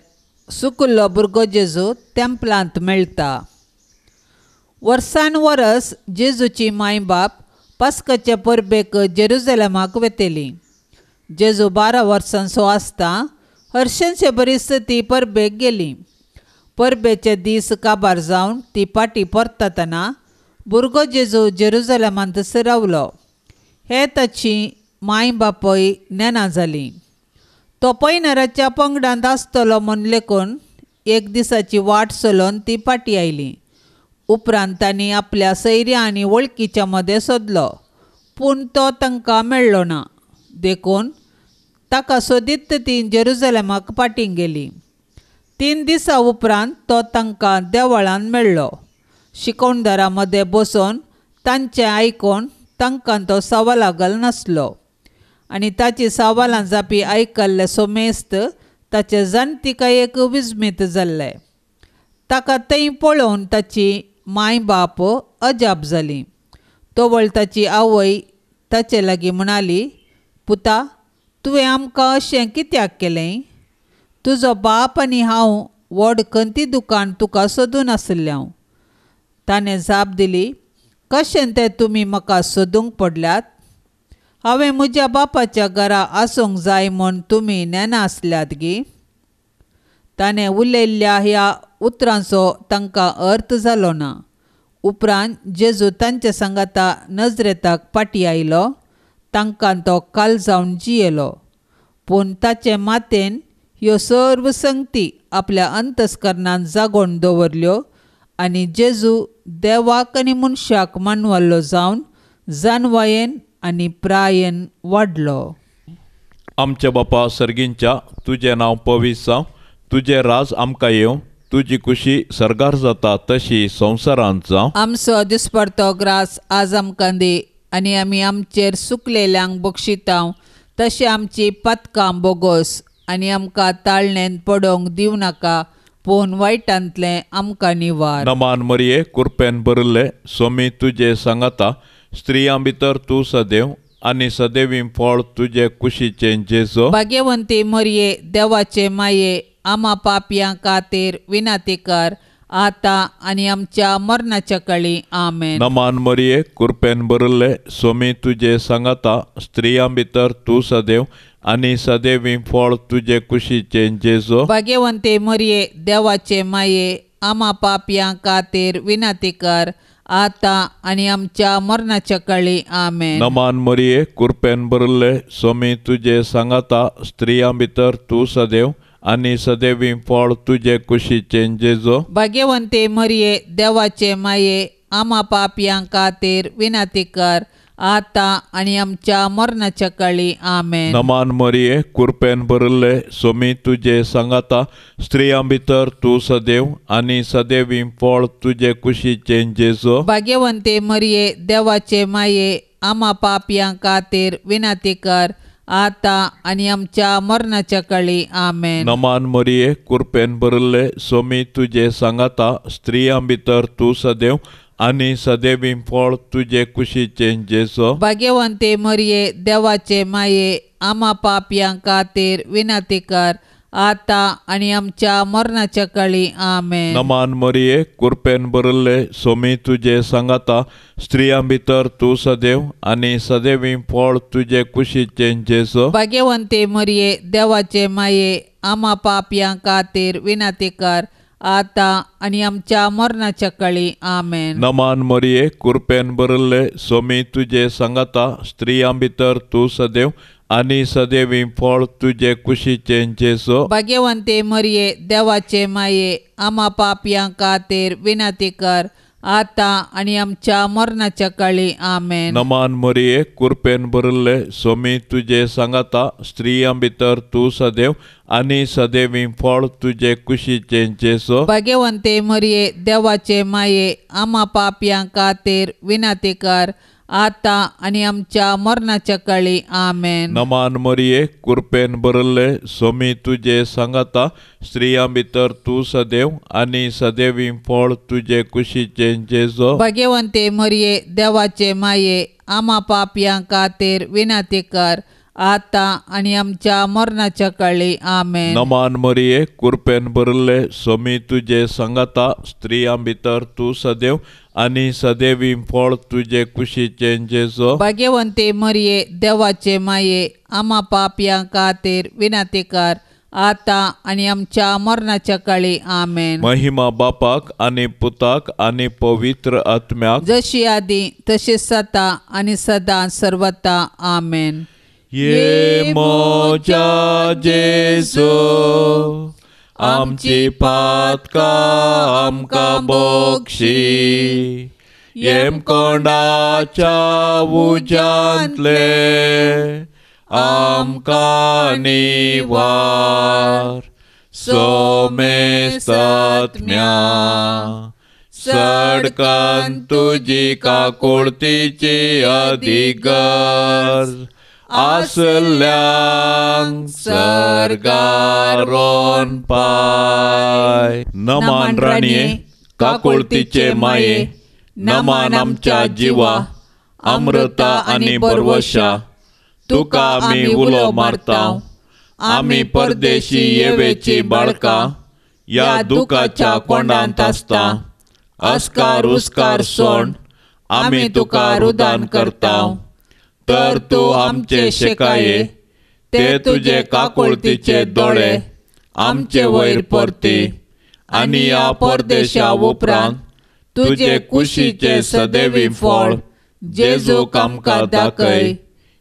सुकुल्लो भुरगो जेजू तेंपलांत मेळटा. वर्सान वरस जेजूची माय बाप पास्काचे परबेक जेरुजलेमाक वेतेली. जेजू 12 वर्सांचो आसता हर्शनचे बरीच ती परबेक गेली. परबेचे दीस काबार जावन ती पाटी परततना भुरगो जेजू जेरुजलेमांतच रावलो. हे ताची माय बापय नेना जाली. तो पैनराच्या पंगडांत आसतलो म्हूण लेखून एक दिसाची वाट चलोवन ती पाटी आयली. उपरांत तांणी आपल्या सैऱ्या आनी वळखीच्या मदें सोदलो, पूण तो तांकां मेळ्ळो ना. देखून ताका सोदीत ती जेरुजलेमाक पाटी गेली. 3 दिसां उपरांत तो तांकां देवळान मेळ्ळो. शिकवणदारां मदें बसून तांचें आयकून तांकां तो सवालां घालनासलो आनी ताची सवालां जापी आयकल्ले सोमेस्त ताचे जाणतिकायेक विस्मीत जाल्ले. ताका थंय पळोवन ताची माय बाप अजाप जाली. तवळ ताची आवय ताचे लागीं म्हणाली, पुता, तुवें आमकां अशें कित्याक केलें? तुजो बाप आनी हांव व्हड खंती दुकान तुका सोदून आशिल्लें हांव. ताणें जाप दिली, कशें तें तुमी म्हाका सोदूंक पडल्यात? हांवें म्हज्या बापाच्या घरा आसूंक जाय म्हूण तुमी नेना आसल्यात गी? ताणें उलयल्ल्या ह्या उतरांचो तांकां अर्थ जालो ना. उपरांत जेजू तांचे सांगाता नजरेताक पाटी आयलो. तांकां तो काल जावन जियेलो. पूण ताचे मातेन ह्यो सर्व संगती आपल्या अंतस्करणान जागोवन दवरल्यो आनी जेजू देवाक आनी मनशाक मानवल्लो जावन जानवायेन आनी प्रायेन वाडलो. आमच्या बापा सर्गींच्या, तुजें नांव पवित्र जावं, तुजें राज आमकां येवं, तुजी खुशी सर्गार जाता तशी संवसारांत जावं. आमचो दिसपडतो ग्रास आज आमकां दी आनी आमी आमचेर सुकलेल्यांक बक्षितांव तशें आमची पातकां बोगोस आनी आमकां ताळणेन पडोवंक दिवं नाका पूण वायटांतलें आमकां निवार. नमान मरिये कुरपेन भरिल्ले सोमी तुजे सांगाता स्त्रियां भितर तूं सदैव आनी सदैवी फळ तुजे कुशीचें जेजो. भाग्यवंती मरिये देवाचे माये आमा पापयां खातीर विनंती कर आतां आनी आमच्या मरणाच्या काळी. आमेन. नमान मरिये कुरपेन भरिल्ले सोमी तुजे सांगाता स्त्रियां भितर तूं सदैव आनी सदैवी फळ तुजे कुशीचें जेजो. भाग्यवंती मरिये देवाचे माये आमा पापयां खातीर विनंती कर आतां आनी आमच्या मरणाच्या काळी. आमेन. नमान मरिये कुरपेन भरिल्ले सोमी तुजे सांगाता स्त्रियां भितर तूं सदैव आनी सदैवी फळ तुजे कुशीचें जेजो. भाग्यवंती मरिये देवाचे माये आमा पापयां खातीर विनंती कर आतां आनी आमच्या मरणाच्या काळी. आमेन. नमान मरिये कुरपेन भरिल्ले सोमी तुजे सांगाता स्त्रियां भितर तूं सदैव आनी सदैवी फळ तुजे कुशीचें जेजो. भाग्यवंती मरिये देवाचे माये आमा पापयां खातीर विनंती कर आतां आनी आमच्या मरणाच्या काळी. आमेन. नमान मरिये कुरपेन भरिल्ले सोमी तुजे सांगाता स्त्रियां भितर तूं सदैव आनी सदैवी फळ तुजे कुशीचें जेजो. भाग्यवंती मरिये देवाचे माये आमा पापयां खातीर विनंती कर आतां आनी आमच्या मरणाच्या काळी. आमेन. नमान मरिये कुरपेन भरिल्ले सोमी तुजे सांगाता स्त्रियां भितर तूं सदैव आनी सदैवी फळ तुजे कुशीचें जेजो. भाग्यवंती मरिये देवाचे माये आमा पापयां खातीर विनंती कर आतां आनी आमच्या मरणाच्या काळी. आमेन. नमान मरिये कुरपेन भरिल्ले सोमी तुजे सांगाता स्त्रियां भितर तूं सदैव आनी सदैवी फळ तुजे कुशीचें जेजो. भाग्यवंती मरिये देवाचे माये आमा पापयां खातीर विनंती कर आतां आनी आमच्या मरणाच्या काळी. आमेन. नमान मरिये कुरपेन भरिल्ले सोमी तुजे सांगाता स्त्रियां भितर तूं सदैव आनी सदैवी फळ तुजे कुशीचें जेजो. भाग्यवंती मरिये देवाचे माये आमा पापयां खातीर विनंती कर आतां आनी आमच्या मरणाच्या काळी. आमेन. नमान मरिये कुरपेन भरिल्ले सोमी तुजे सांगाता स्त्रियां भितर तूं सदैव आनी सदैवी फळ तुजे कुशीचें जेजो. भाग्यवंती मरिये देवाचे माये आमा पापयां खातीर विनंती कर आतां आनी आमच्या मरणाच्या काळी. आमेन. नमान मरिये कुरपेन भरिल्ले सोमी तुजे सांगाता स्त्रियां भितर तूं सदैव आनी सदैवी फळ तुजे कुशीचें जेजो. भाग्यवंती मरिये देवाचे माये आमा पापयां खातीर विनंती कर आतां आनी आमच्या मरणाच्या काळी. आमेन. महिमा बापाक आनी पुताक आनी पवित्र आत्म्याक, जशी आदी तशी सता आनी सदां सर्वता. आमेन. ये म्हज्या जेजू आमची पातकां आमकां बक्षी येमकोंडाच्या उज्यांतले आमकां निवार सोमेस्तात्म्या सडकान तुजी काकुळतीची अधिगर्ज आसल्यांक सर्गारोन पाय. नमान राणये काकुळतीचे माये नमान आमच्या जिवा अमृता आनी बरवशा तुका आमी उलो मारता. आमी परदेशी येवेची बाळकां ह्या दुखाच्या कोंडांत आसता. अस्कार उस्कार सोंड आमी तुका रुदान करता. तर तूं आमचे शेकाये ते तुजे काकुळतीचे दोळे आमचे वयर परती आनी ह्या परदेशा उपरांत तुजे कुशीचे सदैवी फळ जेजूक आमकां दाखय.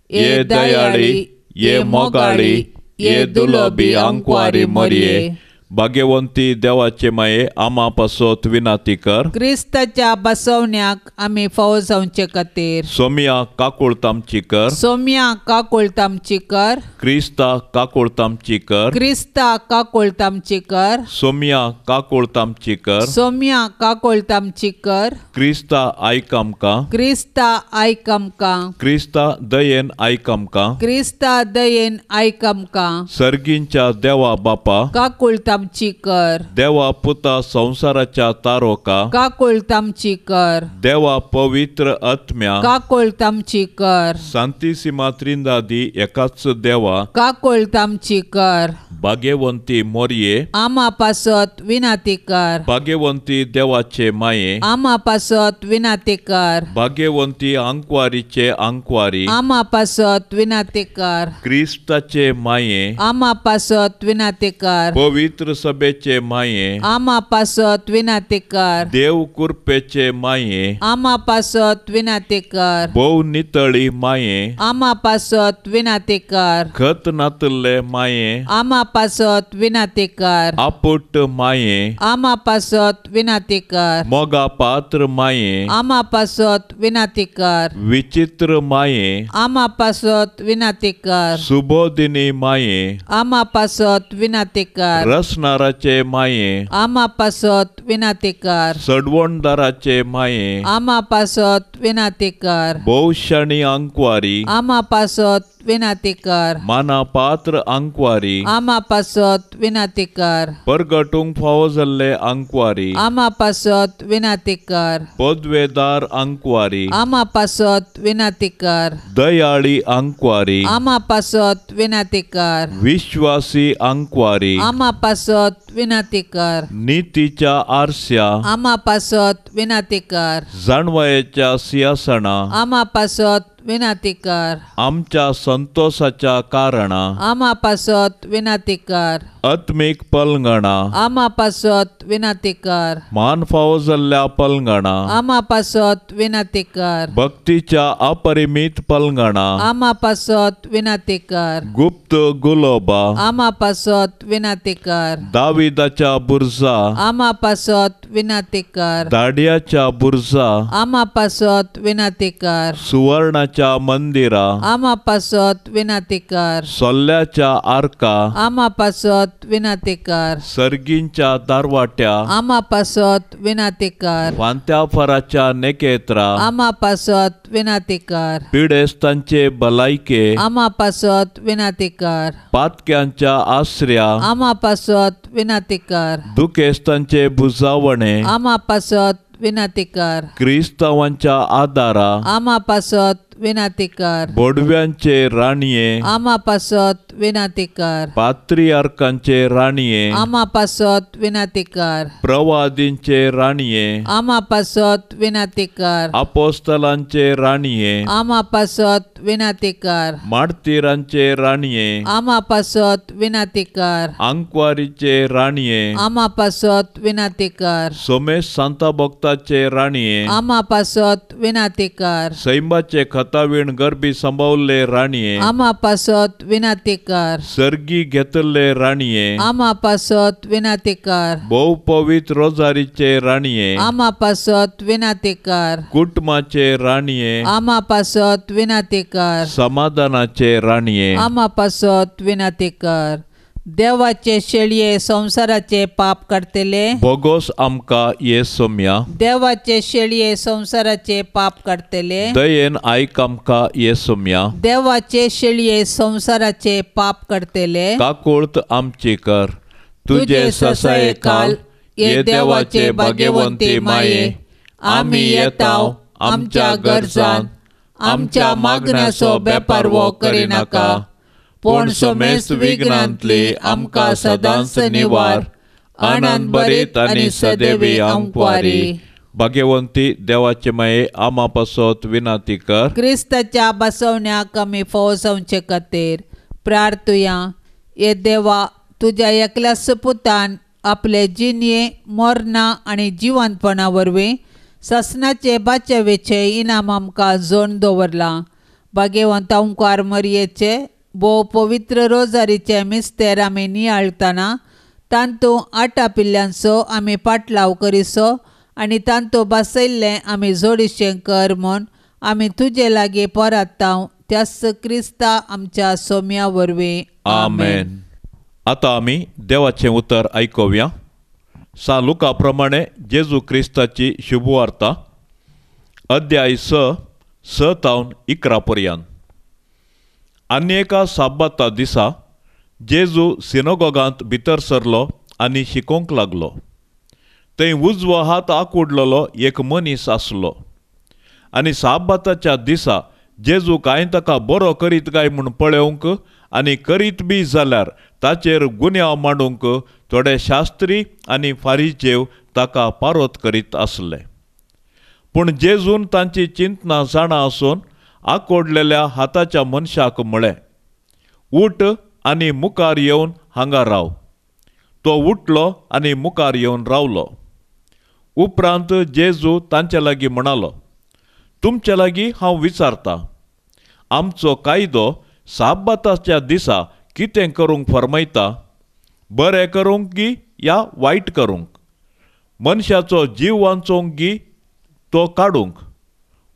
ये दयाळी, ये मोगाळी, ये दुलोबी आंकवारी मरिये, भाग्यवंती देवाचे माये आमा पासत विनाती कर. क्रिस्ताच्या बसवण्याक आमी फावो जावचे खातीर. सोमिया काकुळट आमची कर. सोमिया काकुळट आमची कर. क्रिस्ता काकुळट आमची कर. क्रिस्ता काकुळट आमची कर. सोमिया काकुळट आमची कर. सोमिया काकुळट आमची कर. क्रिस्ता आयक आमकां. क्रिस्ता आयक आमकां. क्रिस्ता दयेन आयक आमकां. क्रिस्ता दयेन आयक आमकां. सर्गींच्या देवा बापा काकुळट आमची कर. देवा पुता संवसाराच्या तारोका काकुळट आमची कर. देवा पवित्र आत्म्या काकुळट आमची कर. सांतिसिमा त्रिंदादी एकाच देवा काकुळट आमची कर. भाग्यवंती मोरये आमा पासत विनाती कर. भाग्यवंती देवाचे माये आमा पासत विनाती कर. भाग्यवंती आंकवारीचे आंकवारी आमा पासत विनाती कर. क्रिस्ताचे माये आमा पासत विनाती कर. पवित्र सभेचे माये आमा पासत विनाती कर. देव कृपेचे माये आमा पासत विनाती कर. भोव नितळी माये आमा पासत विनाती कर. खत नातल्ले माये आमा पासत विनाती कर. आपुट माये आमा पासत विनाती कर. मोगा पात्र माये आमा पासत विनाती कर. विचित्र माये आमा पासत विनाती कर. सुबोधिनी माये आमा पासत विनाती कर. रसनाराचे माये आमा पासत विनाती कर. सडवणदाराचे माये आमा पासत विनाती कर. भोवशाणी आंकवारी आमा पासत विनाती कर. माना पात्र आंकवारी आमा पासत विनाती कर. परगटूंक फावो जाल्ले आंकवारी आमा पासत विनाती कर. पदवेदार आंकवारी आमा पासत विनाती कर. दयाळी आंकवारी आमा पासत विनाती कर. विश्वासी आंकवारी आमा पासत विनाती कर. नितीच्या आरस्या आमा पासत विनाती कर. जाणवायेच्या सिंहासना आमा पासत विनाती कर. आमच्या संतोषाच्या कारणा आमा पासत विनाती कर. आत्मीक पलंगणा आमा पासत विनाती कर. मान फावो जाल्ल्या पलंगणा आमा पासत विनाती कर. भक्तीच्या अपरिमीत पलंगणा आमा पासत विनाती कर. गुप्त गुलोबा आमा पासत विनाती कर. दाविदाच्या बुर्जा आमा पासत विनाती कर. दाडियाच्या बुर्जा आमा पासत विनाती कर. सुवर्णाच्या मंदिरा आमा पासत विनाती कर. सोल्ल्याच्या आर्का आमा पासत विनाती कर. सर्गींच्या दारवाट्या आमा पासत विनाती कर. फांत्याफराच्या नेकेत्रा आमा पासत विनाती कर. पिडेस्तांचे भलायके आमा पासत विनाती कर. पातक्यांच्या आसऱ्या आमा पासत विनाती कर. दुखेस्तांचे भुजावणे आमा पासत विनाती कर. क्रिस्तावांच्या आदारा आमा पासत विनाती कर. बोडव्यांचे राणये आमा पासत विनाती कर. पात्रियार्कांचे राणये आमा पासत विनाती कर. प्रवादींचे राणये आमा पासत विनाती कर. अपोस्तलांचे राणये आमा पासत विनाती कर. मार्तीरांचे राणये आमा पासत विनाती कर. आंकवारीचे राणये आमा पासत विनाती कर. सोमेश सांता भक्ताचे राणये आमा पासत विनाती कर. सैंबाचे खतावीण गर्भी सांबावल्ले राणये आमा पासत विनाती कर. सर्गी घेतल्ले राणये आमा पासत विनाती कर. भोव पवित्र रोजारीचे राणये आमा पासत विनाती कर. कुटुंबाचे राणये आमा पासत विनाती कर. समाधानाचे राणये आमा पासत विनाती कर. देवाचे शेळये संवसाराचे पाप काडटले बोगोस आमकां ये सोम्या. देवाचे शेळये संवसाराचे पाप काडटले दयेन आयक आमकां ये सोम्या. देवाचे शेळये संवसाराचे पाप काडटले काकुळत आमची कर. तुजे ससाये काल ये देवाचे भाग्यवंती माये आमी येताव आमच्या गरजान आमच्या मागण्याचो बेपारवो करिनाका पूण समेस्त विघ्नांतली आमकां सदांच निवार. आनंद बरीत आनी सदैवी आंकवारी. भाग्यवंती देवाचे माये आमा पासत विनाती कर. क्रिस्ताच्या बसवण्याक आमी फावो जावचे खातीर प्रार्थुया. ये देवा, तुज्या एकल्या सपुतान आपले जिणये मरणां आनी जिवंतपणा वरवीं सासणाचे बाचेवेचे इनाम आमकां जोडून दवरलां. भाग्यवंत ओंकार मरयेचे भोव पवित्र रोजारीचे मिस्तेर आमी नियाळटना तांतू आटापिल्ल्यांचो आमी पाटलाव करिसो आनी तांतू बसयल्लें आमी जोडिशें कर म्हूण आमी तुजे लागीं परत्तांव त्याच क्रिस्ता आमच्या सोम्या वरवीं. आमेन. आतां आमी देवाचें उतर आयकुया. सा लुका प्रमाणे जेजू क्रिस्ताची शुभवार्ता, अध्याय 6, 6 तावन 11 पर्यंत. आनी एका साबाता दिसा जेजू सिनोगोगांत भितर सरलो आनी शिकोवंक लागलो. थंय उजवो हात आकुडलेलो एक मनीस आसलो आनी साबाताच्या दिसा जेजू कांय ताका बरो करीत काय म्हूण पळोवंक आनी करीत बी जाल्यार ताचेर गुन्यांव मांडूंक थोडे शास्त्री आनी फारिजेव ताका पारोत करीत आसले. पूण जेजून तांची चिंतना जाणा आसून आकोडलेल्या हाताच्या मनशाक म्हळें, उठ आनी मुखार येवन हांगा राव. तो उठलो आनी मुखार येवन रावलो. उपरांत जेजू तांचे लागीं म्हणालो, तुमचे लागीं हांव विचारतां, आमचो कायदो साबाताच्या दिसा कितें करूंक फर्मायता, बरें करूंक गी या वायट करूंक, मनशाचो जीव वांचोवंक गी तो काडूंक?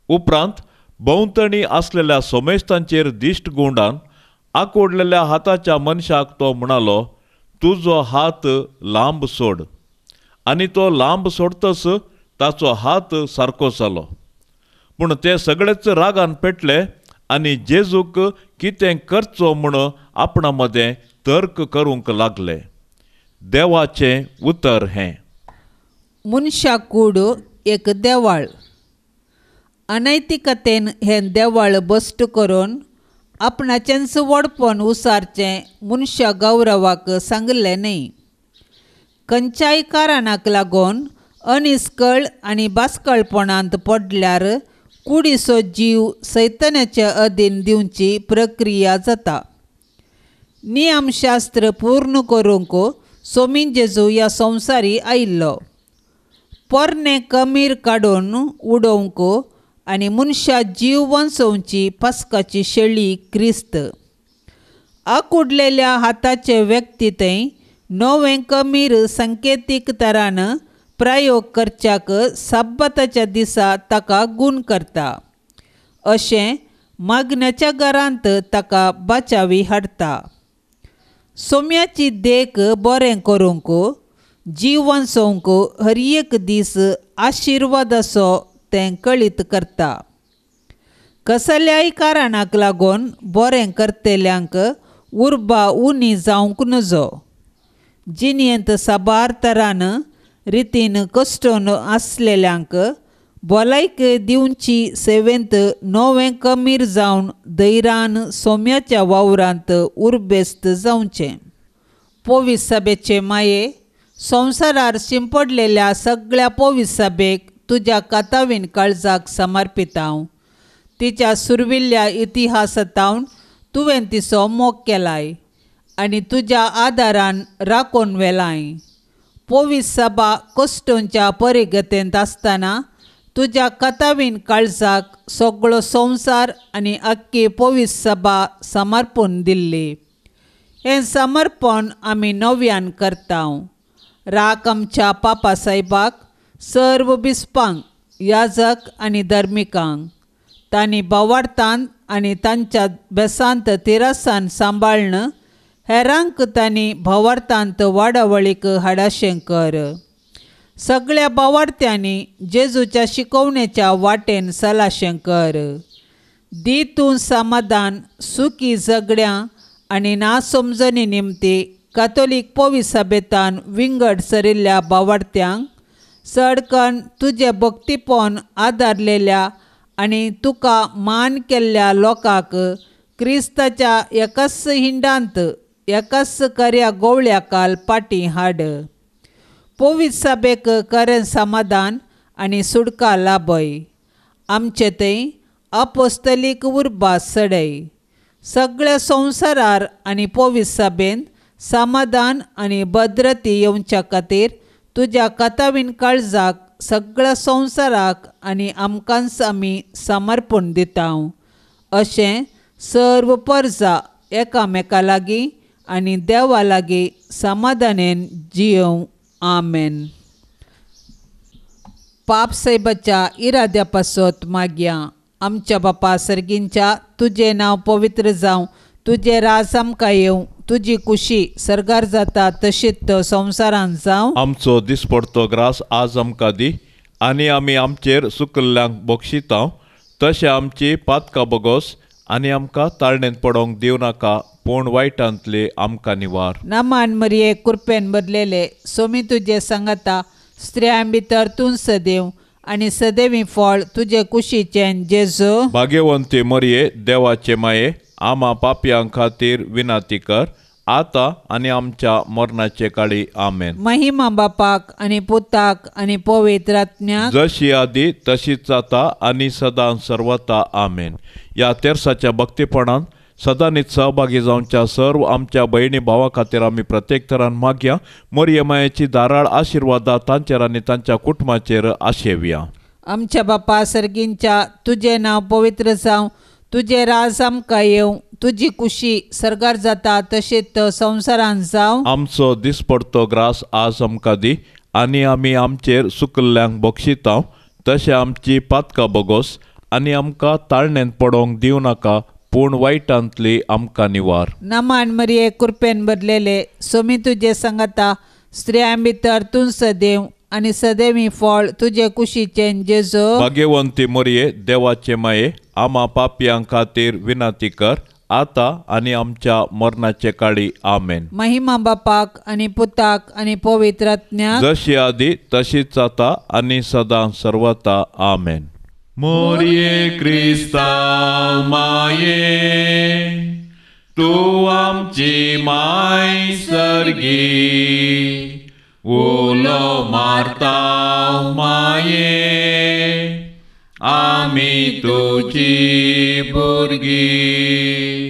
उपरांत भोंवतणी आसलेल्या सोमेस्तांचेर दिश्ट गुंडान आकोडलेल्या हाताच्या मनशाक तो म्हणालो, तुजो हात लांब सोड. आनी तो लांब सोडतच ताचो हात सारको जालो. पूण ते सगळेच रागान पेटले आनी जेजूक कितें करचो म्हूण आपणा मदें तर्क करूंक लागले. देवाचें उतर हें. मनशा कूड एक देवाळ. अनैतिकतेन हें देवाळ बस्ट करून आपणाचेंच व्हडपण उसारचें मनशा गौरवाक सांगलें न्हय. खंयच्याय कारणाक लागून अनिस्कळ आनी बास्कळपणांत पडल्यार कुडीचो जीव सैतन्याचे अधीन दिवची प्रक्रिया जाता. नियमशास्त्र पूर्ण करूंक सोमीन जेजू ह्या संवसारी आयिल्लो. पोरणें कमीर काडून उडोवंक आनी मनशा जीव वांचोवची पास्काची शेळी क्रिस्त. आकुडलेल्या हाताचे व्यक्ती थंय नवें कमीर संकेतीक तरान प्रयोग करच्याक साबाताच्या दिसा ताका गूण करता. अशें मागण्याच्या घरांत ताका बाचावी हाडटा. सोम्याची देख बरें करूंक जीव वांचोवंक हर एक दीस आशिर्वादाचो तें कळीत करता. कसल्याय कारणाक लागून बरें करतल्यांक उर्बा उणी जावंक नजो. जिणेंत साबार तरान रितीन कश्टोन आसलेल्यांक भलायकी दिवची सेवेंत नवें कमीर जावन धैर्यान सोम्याच्या वावरांत उर्बेस्त जावचें. पोवीस सभेचे माये, संवसारार शिंपडलेल्या सगळ्या पोवीस सभेक तुज्या कातावीन काळजाक समर्पितांव. तिच्या सुरविल्ल्या इतिहासांतावन तुवें तिचो मोग केलाय आनी तुज्या आदारान राखून व्हेलाय. पोवीस सभा कश्टोंच्या परिगतेंत आसतना तुज्या कथावीन काळजाक सगळो संवसार आनी अख्खी पोवीस सभा समर्पून दिल्ली. हें समर्पण आमी नव्यान करता. राख आमच्या पापा साहेबाक, सर्व बिस्पांक, याजक आनी धर्मिकांक, तांणी भावार्थान आनी तांच्या बेसांत तिरसान सांबाळ्न हेरांक तांणी भावार्थांत वाडावळीक हाडाशें कर. सगळ्या भावार्थ्यांनी जेजूच्या शिकवणेच्या वाटेन सलाशें कर. दी तूं समाधान, सुखी झगड्यां आनी ना समजणी निमती कातोलीक पोवी सभेतान विंगड सरिल्ल्या भावार्थ्यांक सडकन तुजें भक्तीपण आदारलेल्या आनी तुका मान केल्ल्या लोकांक क्रिस्ताच्या एकाच हिंडांत एकाच कर्या गोवळ्या काल पाटी हाड. पोवीत सभेक करें समाधान आनी सुडका लाभय. आमचे थंय अपोस्तलीक उर्बा सडय. सगळ्या संवसारार आनी पोवीत सभेन समाधान आनी भद्रती येवच्या खातीर तुज्या कथावीन काळजाक सगळ्या संवसाराक आनी आमकांच आमी समर्पण दिता. अशें सर्व परजा एकामेका लागीं आनी देवा लागीं समाधानेन जियोवं. आमेन. पाप सायबाच्या इराद्या पासत मागया. आमच्या बापा सर्गींच्या, तुजें नांव पवित्र जावं, तुजें राज आमकां येवं, तुजी कुशी सर्गार जाता तशीच संवसारांत जावं. आमचो दिसपडतो ग्रास आज आमकां दी आनी आमी आमचेर सुकल्ल्यांक बक्षिता तशें आमची पातकां बगोस आनी आमकां ताळणेंत पडोवंक दिवं नाका, पूण वायटांतले आमकां निवार. नमान मरिये, कृपेन भरलेले, सोमी तुजे सांगाता, स्त्रियां भितर तूं सदैव आनी सदैवी फळ तुजे कुशीचें जेजू. भाग्यवंती मरिये, देवाचे माये, आमा पापयां खातीर विनंती कर आतां आनी आमच्या मरणाचे काळी. आमेन. महिमा बापाक आनी पुताक आनी पवित्र आत्म्याक, जशी आदी तशीच जाता आनी सदां सर्वता. आमेन. ह्या तेर्साच्या भक्तीपणान सदांनीच सहभागी जावच्या सर्व आमच्या भयणी भावा खातीर आमी प्रत्येक तरान मागया. मरिये मायेची धाराळ आशिर्वादा तांचेर आनी तांच्या कुटुंबाचेर आशेवया. आमच्या बापा सर्गींच्या, तुजें नांव पवित्र जावं, तुजें राज आमकां येवं, तुजी कुशी सर्गार जाता तशीच संवसारांत जावं. आमचो दिसपडतो ग्रास आज आमकां दी आनी आमी आमचेर सुकल्ल्यांक बक्षिता तशें आमची पातकां बगोस आनी आमकां ताळणेंत पडोवंक दिवं नाका, पूण वायटांतली आमकां निवार. नमान मरिये, कृपेन भरलेले, सोमी तुजे सांगाता, स्त्रियां भितर तूं सदैव आनी सदैवी फळ तुजे कुशीचें जेजू. भाग्यवंती मरिये, देवाचे माये, आमा पापयां खातीर विनंती कर आतां आनी आमच्या मरणाचे काळी. आमेन. महिमा बापाक आनी पुताक आनी पवित्र आत्म्याक, जशी आदी तशीच जाता आनी सदां सर्वता. आमेन. मोरये क्रिस्तांव माये, तूं आमची माय सर्गी, उलो मारता माये, आमी तुजी भुरगीं.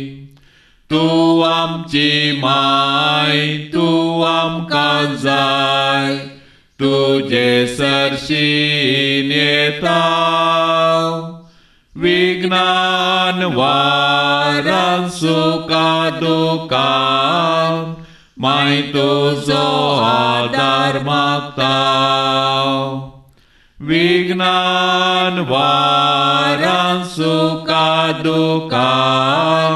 तूं आमची माय, तूं आमकां जाय, तुजे सरशीन येता, विज्ञान वारान सुखा दुखान माय तुजो आदार मागता, विज्ञान वारान सुखा दुखान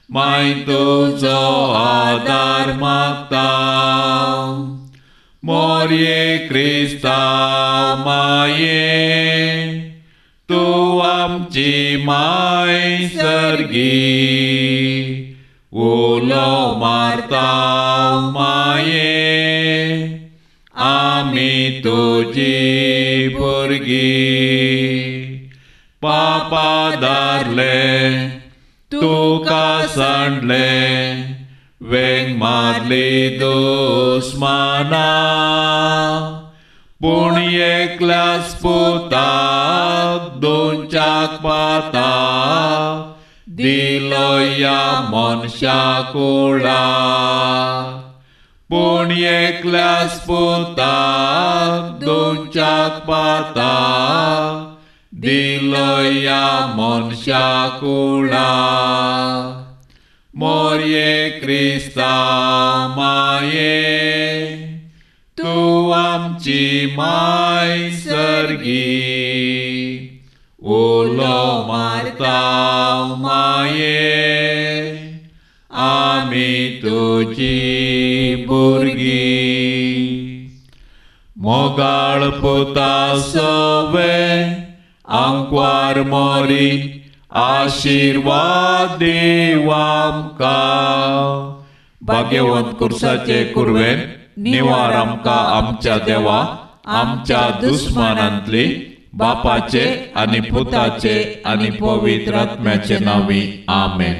माय तुजो आदार मागता. मोरये क्रिस्तांव माये, तूं आमची माय सर्गी, उलो मारता माये, आमी तुजी भुरगीं. पापा दारले तुका सांडले, वेंग मारली दुस्माना, पूण एकल्याच पुताक दोनच्याक पाताक दिलो ह्या मनशा कुळाक, पूण एकल्याच पुताक दोनच्याक पाताक दिलो ह्या मनशा कुळाक. मोरये क्रिस्तांव माये, तूं आमची माय सर्गी, उलो मारता माये, आमी तुजी भुरगीं. मोगाळ पुता सवे आंकवार मोरी, आशिर्वाद दीव आमकां. भाग्यवंत कुर्साचे कुरवेन निवार आमकां आमच्या देवा, आमच्या दुस्मानांतली, बापाचे आनी पुताचे आनी पवित्र आत्म्याचे नांवी. आमेन.